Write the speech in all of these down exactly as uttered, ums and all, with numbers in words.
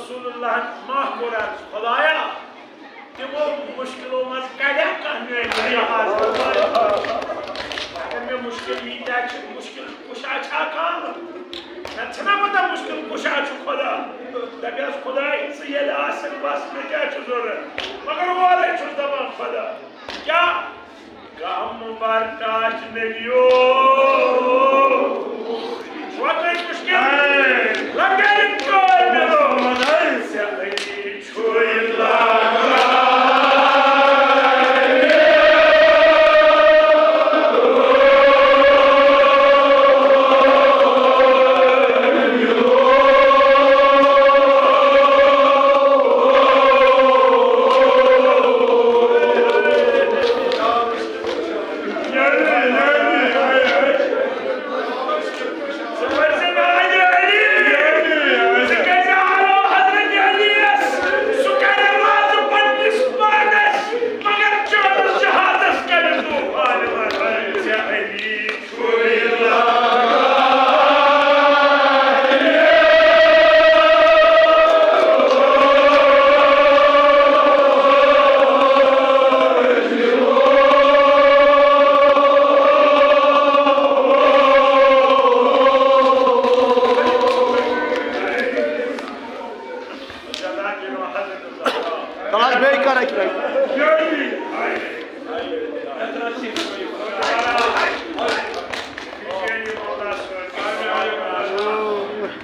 رسول اللہ ما کوٚر عرض، خدایا، تِمو مُشکِلو منٛز کڑیا کانٛہہ میٲنۍ جہاز؟ اگر مےٚ مُشکِل ییٖتیٛاہ چھِ، مُشکِل کُشا چھا کانٛہہ؟ مےٚ چھَنا پتہ مُشکِل کُشا چھُ خدا۔ دَپیس، خداے، ژٕ ییٚلہِ آسَکھ، بس مےٚ کیٛاہ چھُ ضروٗرت؟ مگر اورَے چھُس دَپان خدا، کیٛاہ غم برداشت نبیو۔ وقت مشکل۔ لگے کاملو۔ سیاہی چھوئی لاگا۔ تَلہٕ حظ بیٚیہِ کَر اَکہِ لَٹہِ۔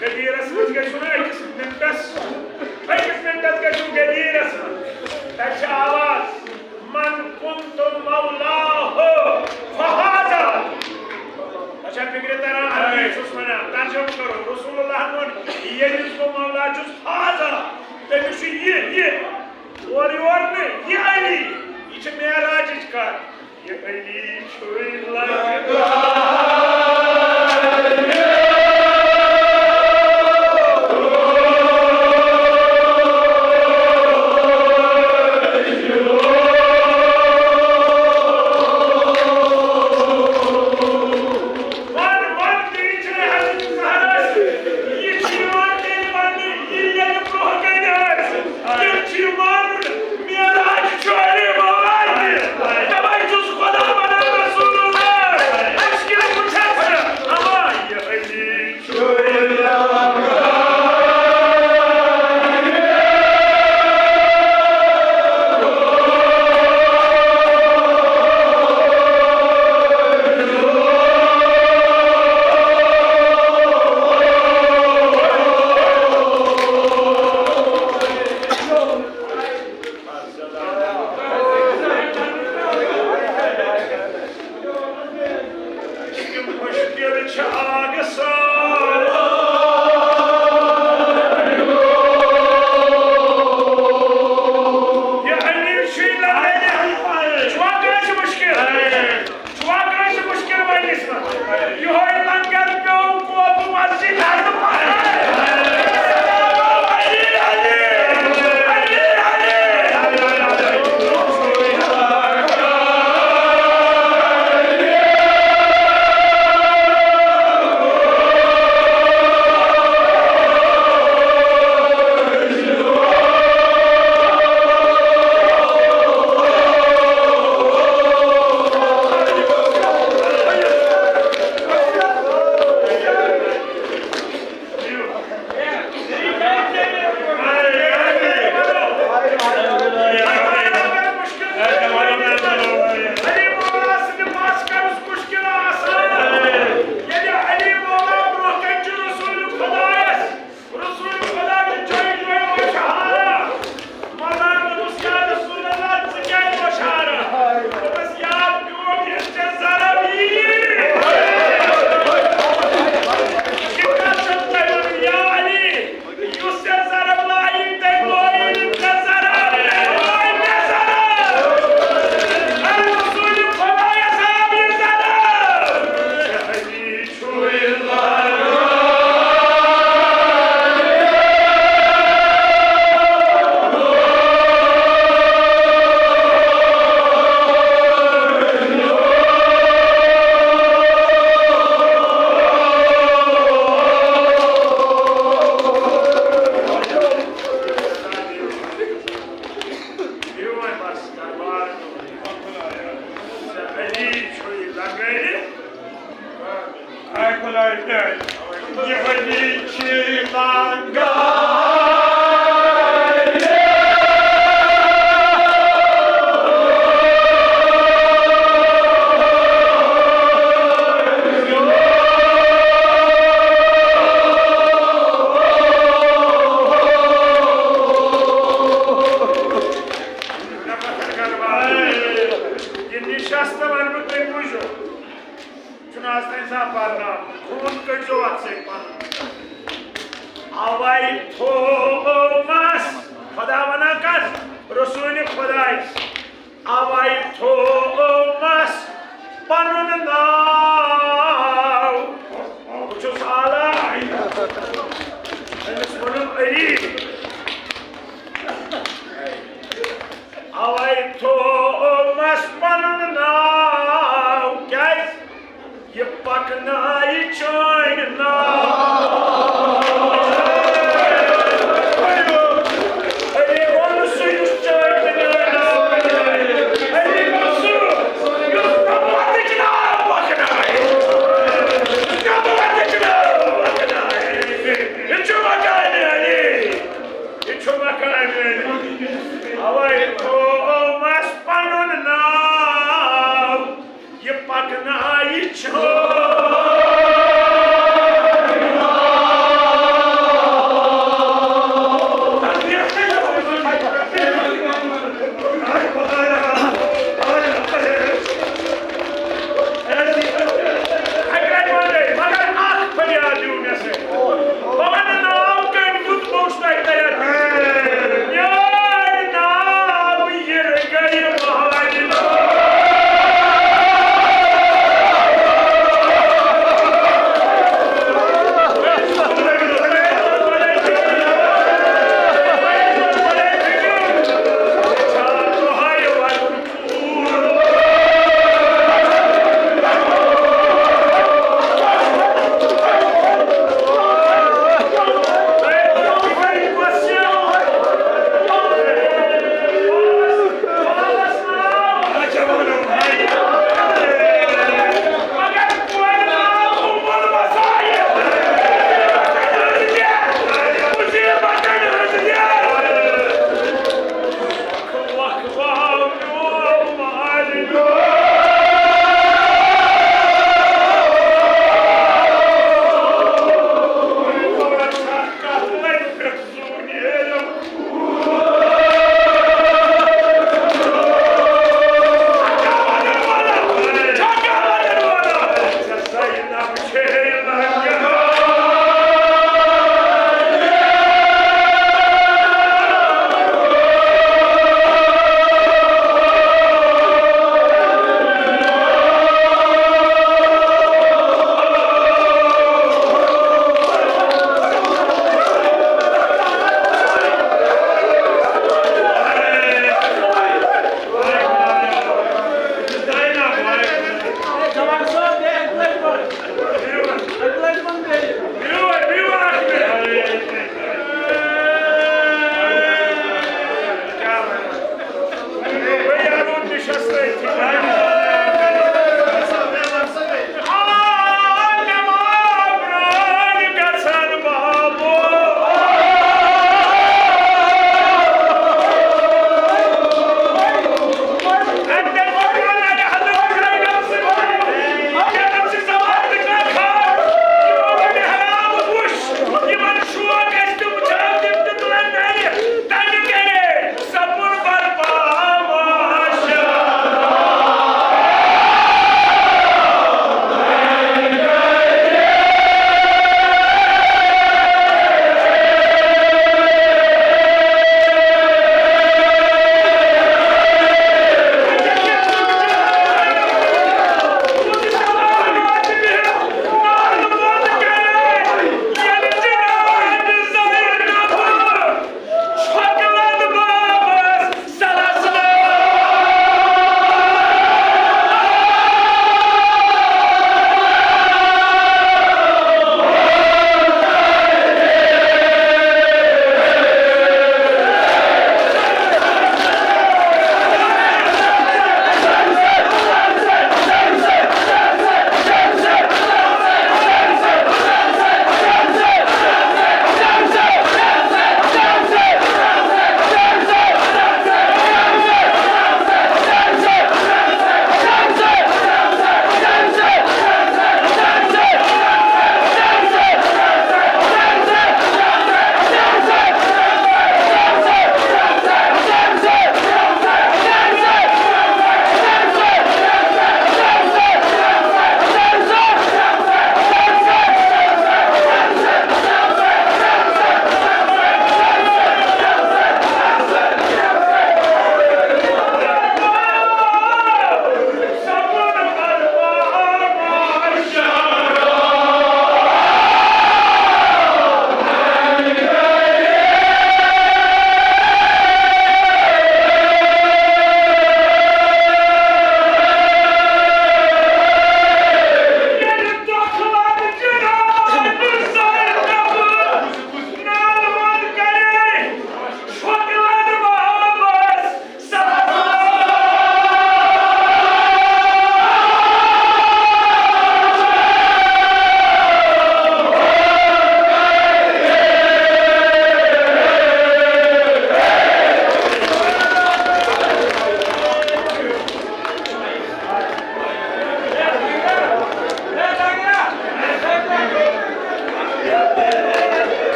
غدیٖرَس منٛز گٔژھِو نہٕ أکِس مِنٹَس، أکِس مِنٹَس گٔژھِو غدیٖرَس منٛز۔ تَتہِ چھِ آواز، من کنت مولاه فهذا۔ تۄہہِ چھا فِکرِ تَران، عربی چھُس وَنان، ترجمہٕ کَرو۔ رسول اللہ ووٚن، ییٚمِس بہٕ مولا چھُس، فہذا، تٔمِس چھُ یہِ، یہِ۔ اورٕ یور نہٕ، یہِ علی، یہِ چھِ معراجٕچ کَتھ۔ یہِ علی چھُے لگان۔ وَن، وَن، تیٚلہِ چھُنہٕ حضرت زہرا سۭتۍ۔ یہِ چھُ یِوان تیٚلہِ وَننہٕ، یہِ ییٚلہِ برٛونٛہہ کَنہِ آسہِ۔ تیٚلہِ چھُ یہِ مانُن، معراج چھُ علی مولا یہِ۔ تَوَے چھُس خدا وَنان رسول اللہ، اَسہِ کیٛاہ اوے تھومس خدا ونان کس؟ رسول خدایس۔ اوے تھومس پنُن ناو۔ بہٕ چھُس اعلیٰ۔ أمِس ووٚنُم علی۔ اوے تھومس پنُن ناو۔ کیازِ؟ یہِ پکنایہِ چٲنۍ ناو۔ علی گوٚو نہٕ سُہ یُس چٲنۍ ناو پکنایہِ۔ علی گوٚو سُہ یُس نبوتٕچ ناو پکنایہِ۔ یُس نبوتٕچ ناو پکنایہِ۔ یہِ چھُ مقامِ علی۔ یہِ چھُ مقامِ علی۔ اوے تھومس پنُن ناو۔ یہِ پکنایہِ چھٲنۍ۔ مگر اکھ فریاد دیو مےٚ سۭتۍ۔ بہٕ ونہٕ ناو کٔمۍ دیُت موٚژ تۄہہِ تَتٮ۪تھ۔ میٲنۍ ناو یِرٕ گٔیہِ مہرنہِ۔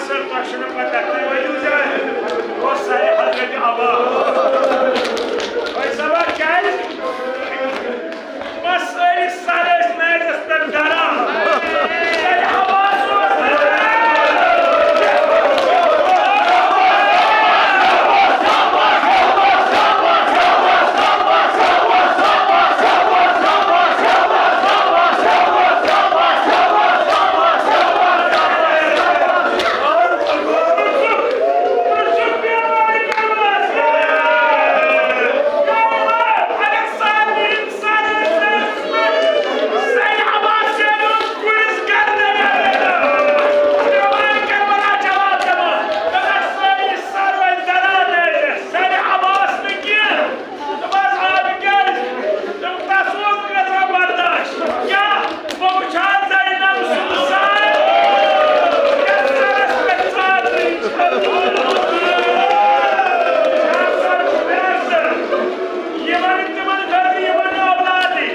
تۄہہِ چھُنہٕ پتہ، تُہۍ ؤنِو زِ اوس سرِ حضرت عباس۔ تۄہہِ سوال کیٛازِ؟ بس سٲری سر ٲسۍ میچس پٮ۪ٹھ گران۔ سرِ عباس اوس دوٚپمَس، آ، بہٕ کیٛازِ؟ دوٚپُن، تَس اوس نہٕ گژھان برداش۔ کیٛاہ؟ بہٕ وٕچھان زینب سُنٛد سر۔ یَتھ سرَس پٮ۪ٹھ ژادرٕے چھَنہٕ۔ یِمَن، تِمَن خٲطرٕ یِمَن اولادٕے۔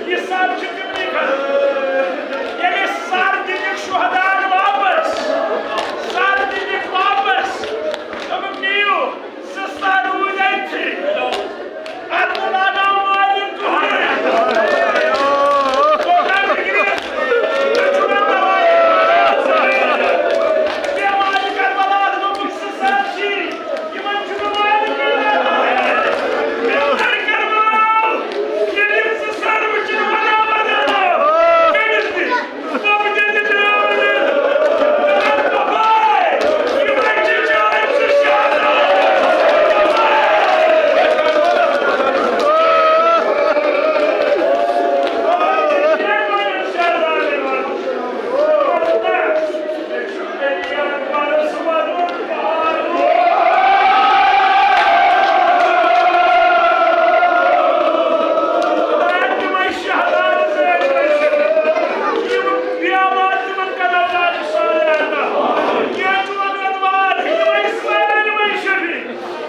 یہِ سر چھُ تِمنٕے خٲطرٕ۔ ییٚلہِ سر دِتِکھ شُہداہَن واپس، سر دِتِکھ واپس۔ دوٚپُکھ، نِیِو۔ زٕ سر روٗدۍ أتھی۔ اَتھ نہٕ لگان مٲلِک کٕہٕنۍ۔ کوتاہ فِکرِ؟ مےٚ چھُنہٕ پَرواے۔ بیٚیہِ مٲلِک کربلاہَس دوٚپُکھ، زٕ سر چھی۔ یِمَن چھُنہٕ مٲلِکٕے لگان۔ مےٚ کوٚر کربلا۔ ییٚلہِ یِم زٕ سر وٕچھِتھ وَدان وَدان آو۔ کٔمِس نِش؟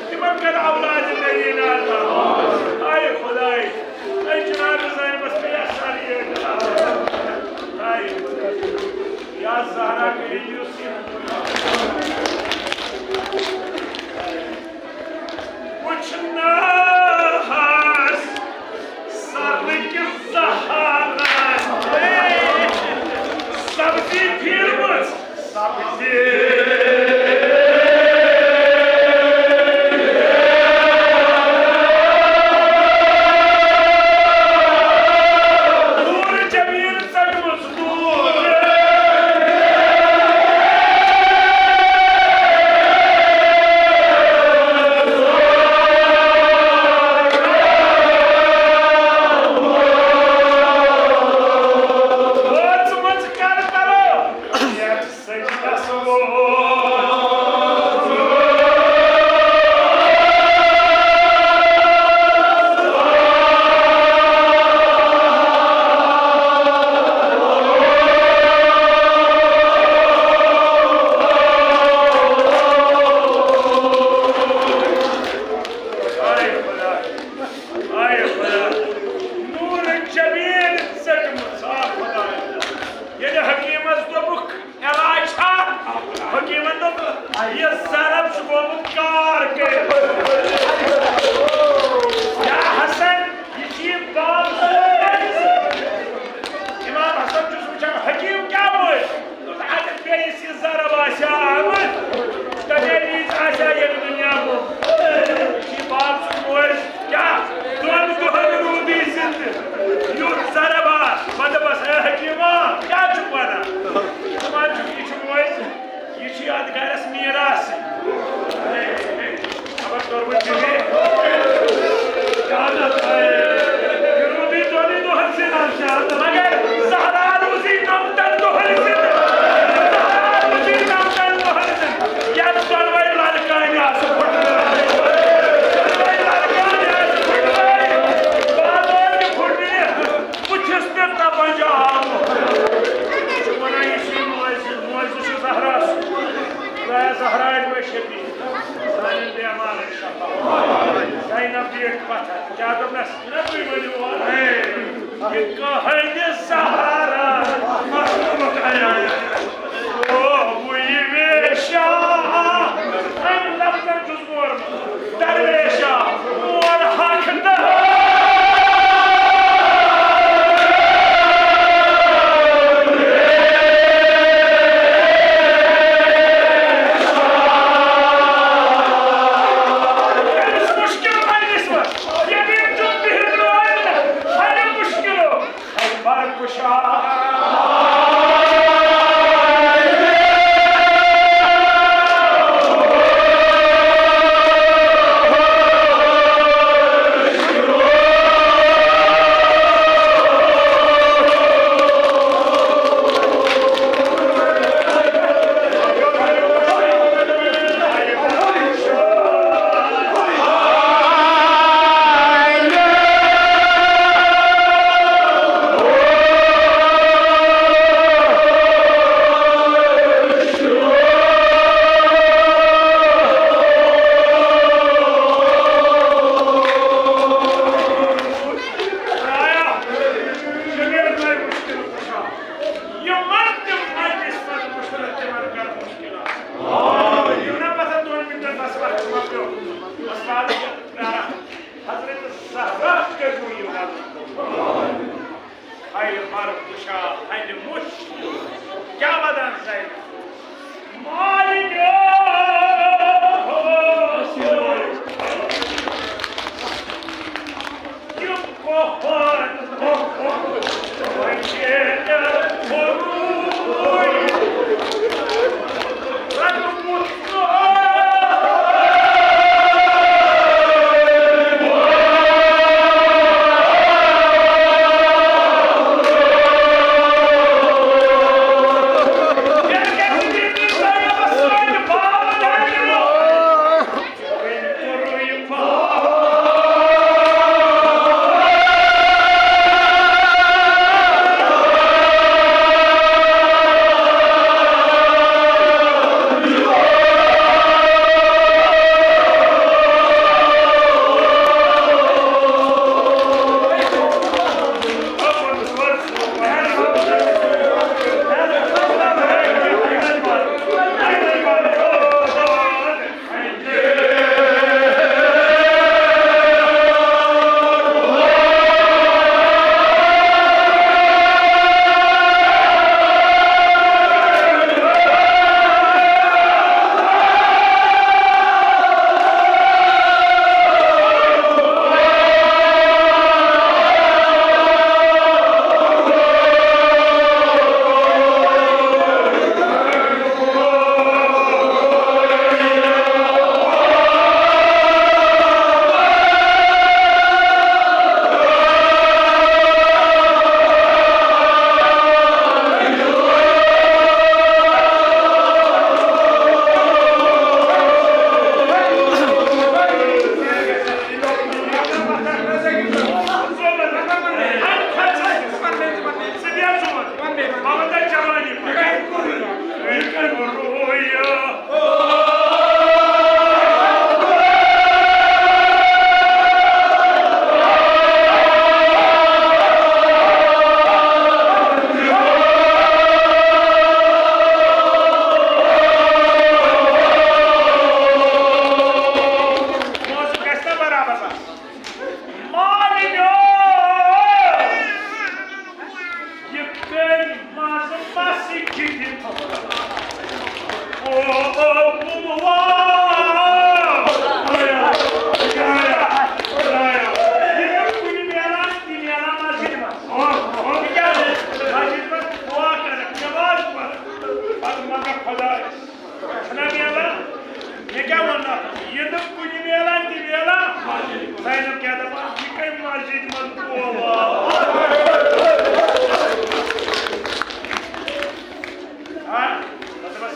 تِمن کر اولاد ذلیل عطا۔ آے خداے، اے جناب زینبس پیٚیہِ اثر یہِ۔ آے خداے، یا زہرا کٔرِو یُس یہِ۔ وٕچھنہٕ حظ سرٕکۍ زہرا سبزی پھیٖرمٕژ۔ آے خدا، آے خدا، نوٗرٕ جمیٖل ژٔٹمٕژ، آ خدایا۔ ییٚلہِ حکیٖمس دوٚپُکھ، علاج چھا؟ حکیٖمن دوٚپ، یہِ ضرب چھُ گوٚمُت کار کٔرِتھ۔ یا حسن، یہِ چھُ یہِ باب سوٗز۔ امام حسن چھُس وٕچھان، حکیٖم کیٛاہ وٲتۍ؟ دوٚپُس، اگر بیٚیِس یہِ ضرب آسہِ ہا آمٕژ، تَمے وِزِ آسہِ ہا ییٚمہِ دُنیا گوٚمُت۔ یہِ چھُ یہِ باب سوٗز مٲلۍ۔ کیٛاہ؟ دۄن دۄہن روٗدٕے زِندٕ۔ یُتھ ضرب آ۔ پتہٕ دوٚپمس، اے حکیما، کیٛاہ چھُکھ ونان؟ دپان چھُکھ، یہِ چھُ مٲلۍ، یہِ چھُ یتھ گرس میراث۔ خبر توٚرمُت چھُ یہِ؟ کیٛاہ نتہٕ؟ یہِ روٗدٕے دۄنٕے دۄہن زِندٕ۔ مگر زہرا روٗزٕے نمتن دۄہن زِندٕ۔ زہرا روٗزٕے نمتن دۄہن زِندٕ۔ یتھ دۄنوے لڑکانہِ آسہٕ پھُٹرٲومٕتۍ۔ دۄنوے لڑکانہِ آسہٕ پھُٹرٲومٕتۍ۔ بالٲے تہِ پھُٹرٲوِتھ۔ بُتھِس پٮ۪ٹھ دپان چھِ آمُت۔ چھُ ونان، یہِ چھُ موزِ، موزِ چھُ زہرا سُنٛد۔ خدایا زہرا أنۍ مےٚ شفیع۔ سانٮ۪ن بیمارن شفا۔ زینب بیٖٹھ پتھر۔ کیٛاہ دوٚپنس؟ نہ تُہۍ ؤنِو اورٕ۔ ہے، یہِ کٕہٕنۍ زہرا۔ او، وۄنۍ یہِ ویش۔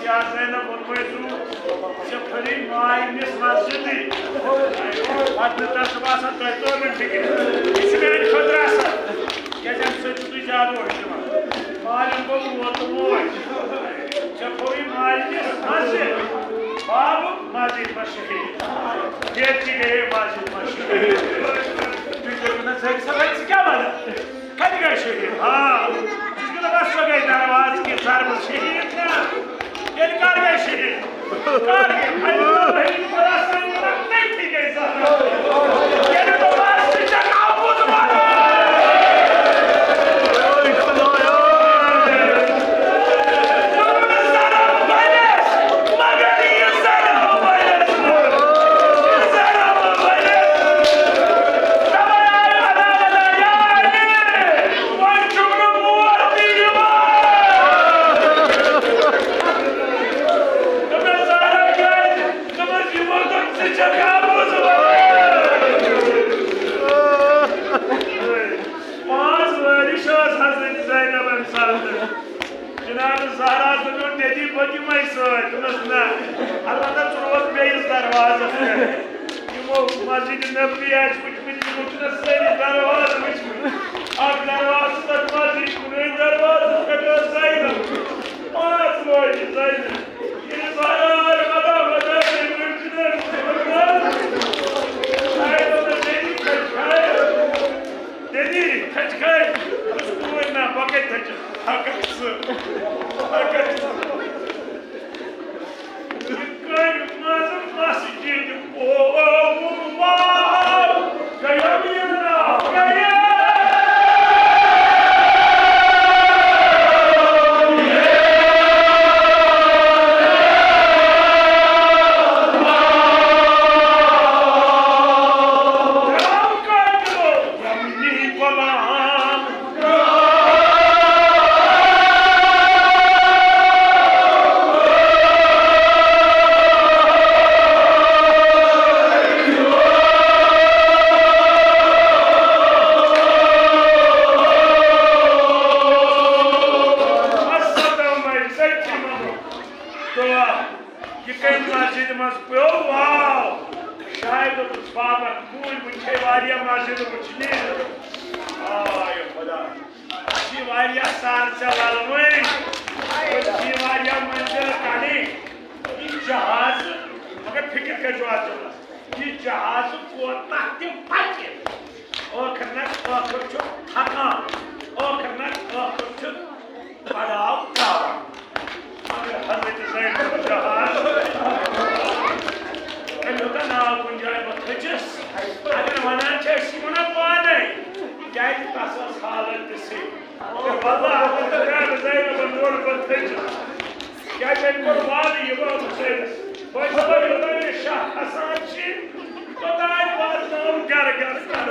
یا زینب ووٚنمَے زُو، ژےٚ پھٔرٕے ماجہِ نِس مسجدٕے۔ پتہٕ نہٕ تَس چھُ باسان، تۄہہِ توٚر نہٕ فِکرِ۔ یہِ چھُ میٛانہِ خٲطرٕ اَصٕل۔ کیٛازِ اَمہِ سۭتۍ چھُو تُہۍ زیادٕ وۄٹھ دِوان۔ مالِن گوٚو موت تہٕ موج۔ ژےٚ پھٔرٕے ماجہِ نِس مسجد۔ بابُک مسجد منٛز شہیٖد۔ بیٹی گٔیے مسجد منٛز شہیٖد۔ تُہۍ کٔرِو نہ زٲوِج صٲب، ژٕ کیٛاہ وَنان؟ کتہِ گٔے شہیٖد؟ ہاں، ژٕ چھُکھ دَپان سۄ گٔے دروازٕ کہِ ضربہٕ شہیٖد نا؟ تیٚلہِ کر گٔے شہیٖد؟ کر گٔے؟ اَمہِ دۄہ ہیٚکہِ خۄدا سٕنٛدِ طرفہٕ تٔتھی گٔے زہرا۔ ییٚلہِ بہٕ بس ژٕ چھَکھ آبُد وَنان۔ پانٛژھ ؤری چھِ حضرت زینب أمۍ ساتہٕ۔ جناب زہرا دوٚپُن، "دٮ۪دی، بہٕ دِمَے سۭتۍ۔" دوٚپنَس، "نہ، البتہ ژٕ روز بیٚیِس دروازَس پٮ۪ٹھ۔" یِمو مسجد نبوی آسہِ وٕچھمٕتۍ، یِمو چھِنہ سٲری دروازٕ وٕچھمٕتۍ۔ اَکھ دروازٕ چھُ تَتھ مسجد کُنُے دروازَس پٮ۪ٹھ ٲس زینب۔ پانٛژھ وٲتۍ زینب۔ ییٚلہِ زہرا آے، وَدا وَدا، ییٚلہِ وٕچھ زینب، شاید اوس نہٕ دٮ۪دی کھَسہِ شاید۔ دٮ۪دی کھَسہِ کھَسہِ۔ بہٕ چھُس کوٗر نہ، بہٕ کَتہِ تھَچہِ؟ ہَکَکھ ژٕ۔ ہَکَکھ ژٕ۔ یہِ کٔرۍ منٛزٕ مسجد پووار۔ گٔیَم یہِ ناو، گٔیَم۔ درٛاو کَتہِ؟ یَم نی غلام۔ دعا۔ یہِ کٔمۍ مسجدِ منٛز پیوٚو؟ واو! شاید اوس بابا، موٗلۍ وٕنہِ چھے واریاہ مسجدٕ وٕچھنہِ۔ آے خۄدا۔ اَسہِ چھِ واریاہ سر ژےٚ لَلوٕنۍ۔ أسۍ چھِ واریاہ منزل کَڑٕنۍ۔ یہِ جہاز، مگر فِکر کٔرۍ زیو اَتھ جملس۔ یہِ جہاز کوتاہ تہِ پَکہِ، ٲخٕر نہ ٲخٕر چھُ تھکان، ٲخٕر نہ ٲخٕر چھُ پڑاو تراوان۔ مگر حضرت زینب جہاز، أمۍ ہیوٚت ناو کُنہِ جایہِ، بہٕ تھٔچِس۔ اگر وَنان چھِ، أسۍ چھِ وَنان پانَے، کیٛازِ تَس ٲس حالت تِژھٕے۔ واللہ، اگر زینبَن ووٚن، بہٕ تھٔچِس۔ کیٛازِ أمۍ کوٚر وعدٕ، یہِ وَنہٕ بہٕ تٔمِس۔ وۄنۍ چھُ وۄنۍ یوٚتام یہِ شاہ کھسان چھِ، توٚتام واتناوُن گرٕ گرٕ۔